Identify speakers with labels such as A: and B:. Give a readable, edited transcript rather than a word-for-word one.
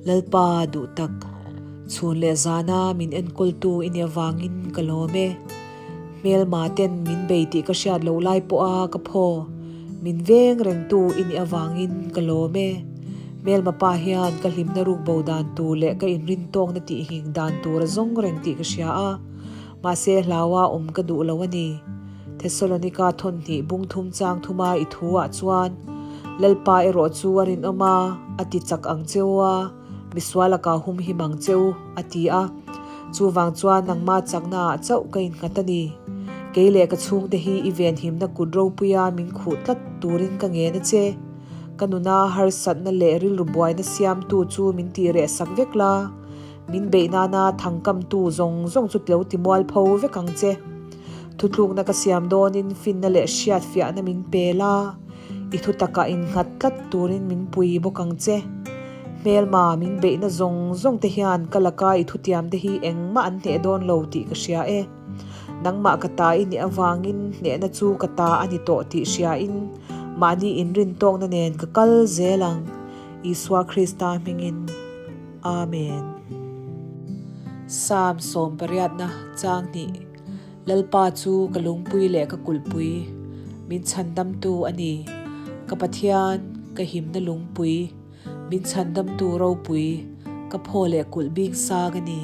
A: Lalpa duh tak, chhun leh zana min enkawltu i nih avangin ka lawm e. Hmelma ten min bei tih ka hriat loh lai pawha ka phaw, min veng rengtu i nih avangin ka lawm e. Hmelma pa hian ka hlimna ruk bo dan tur leh ka inrintawkna tihhing dan tur a zawng reng tih ka hria a, mahse hlaua awm ka duh lo a ni. Thesalonika thawnhnih bung thum chang thuma i thu ah chuan, Lalpa erawh chu a rinawm a, a ti chak ang cheu a, misual a kau hum him ang cheu, a ti a. Chuvang chuan nangma chakna ah chauh ka innghat a ni. Kei leh ka chhungte hi i venhimna kut ropuia min khuh tlat turin ka ngen a che. Ka nuna harsatna leh rilru buaina siamtu chu min tih reh sak vek la. Min beih nana thangkamtu zawng zawng chu tilo ti mualpho vek ang che. Thutlukna ka siam dawnin finna leh hriatfiahna min pe la, i thu takah innghat tlat turin min pui bawk ang che. Hmelma min beihna zawng zawng te hian ka laka i thutiam te hi engmah an hneh dawn lo tih ka hria e. Nangmah ka ta i nih avangin hnehna chu ka ta a ni tawh tih hriain mahni inrintawkna nen ka kal zel ang, Isua Krista hmingin. Amen. Psalm sawmpariatna chang hnih, Lalpa chu ka lungpui leh ka kulhpui, min chhandamtu a ni. Ka Pathian, ka himna lungpui, min chhandamtu ropui, ka phaw leh kulh bing sang a ni.